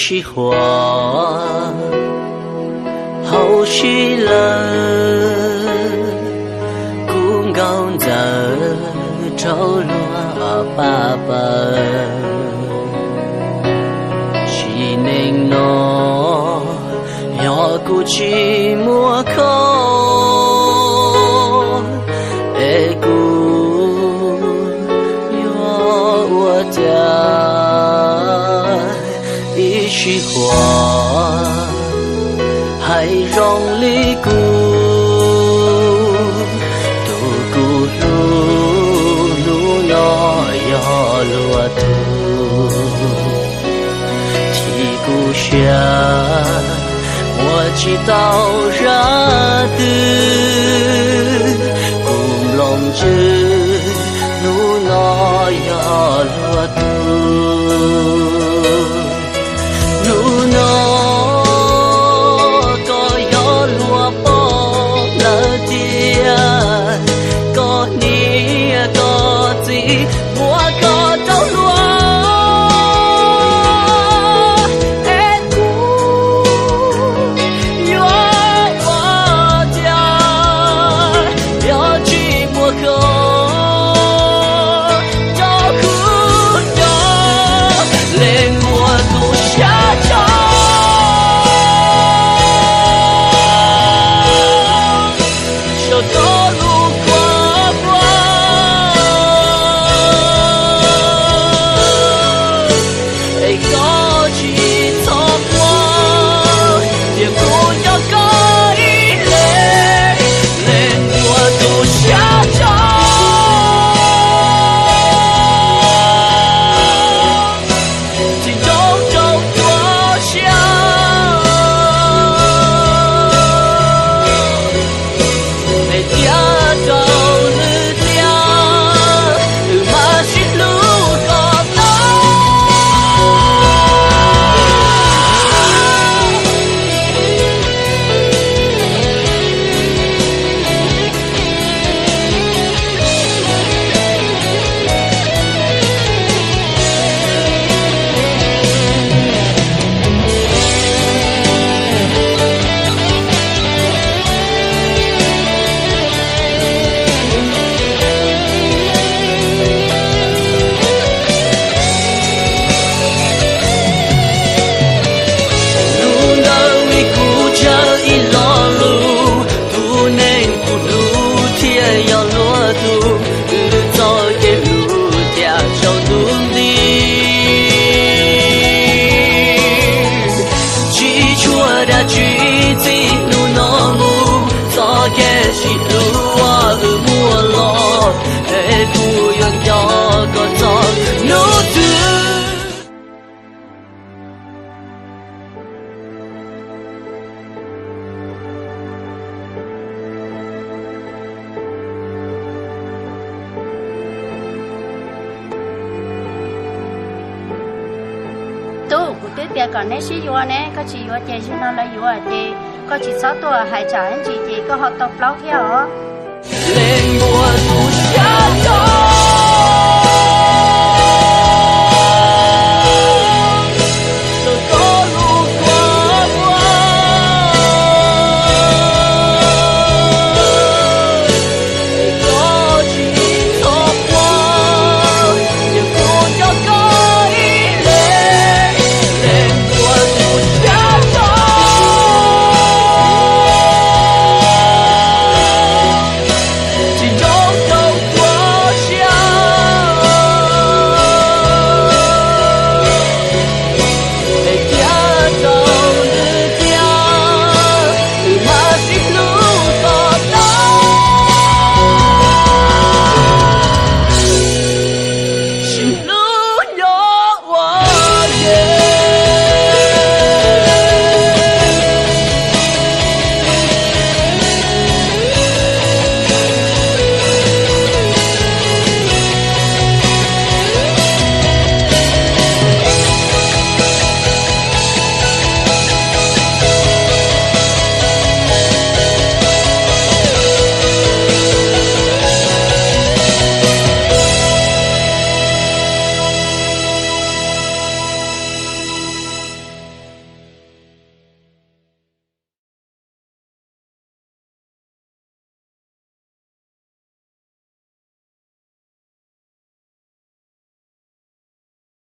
sib huas hauv sib lawv, kuv nkauj ntxawm rau luag pab pawg. Sim neej no yog kuv tsis muaj koj, es kuv yuav ua cas ib sij huam hais zoo li kuv. Tus kuv hlub hnub no yog luag tug, chim kuv siab ua tsis tau zaj twg. Kuv nplooj ntswg hnub no yog luag tug. Hnub no koj yog luag poj lawm tiag, koj niam koj txiv muab koj rau luag, es kuv yuav ua cas yog tsis muaj koj rau kuv nyob, leej muaj tus xyab tso. Sau tau lub kua muag, es koj tsis txhob quaj, tias kuv nyob koj ib leeg, leej muaj tus xyab tso. Tsis zoo rau koj siab, es thiaj rau nws tias nws mam sib hlub kom tau. Lub ntawd vim kuv tsav ib lo lus, tus neeg kuv hlub thiaj yog luag tug, nws txoj kev hlub thiaj tsaus ntuj nti. Tsis tshuav dab tsi txij hnub no mus, txoj kev sib hlub uas wb muaj los, es kuv yuav nco koj txog hnub twg. Tub, kuv twb tias kom neb sib yuav ne, koj tsis yuav ces zaum no lawv yuav ces koj tsis txhob tuaj hais tsam ib ntsis ces koj ho tau plaub thiab os.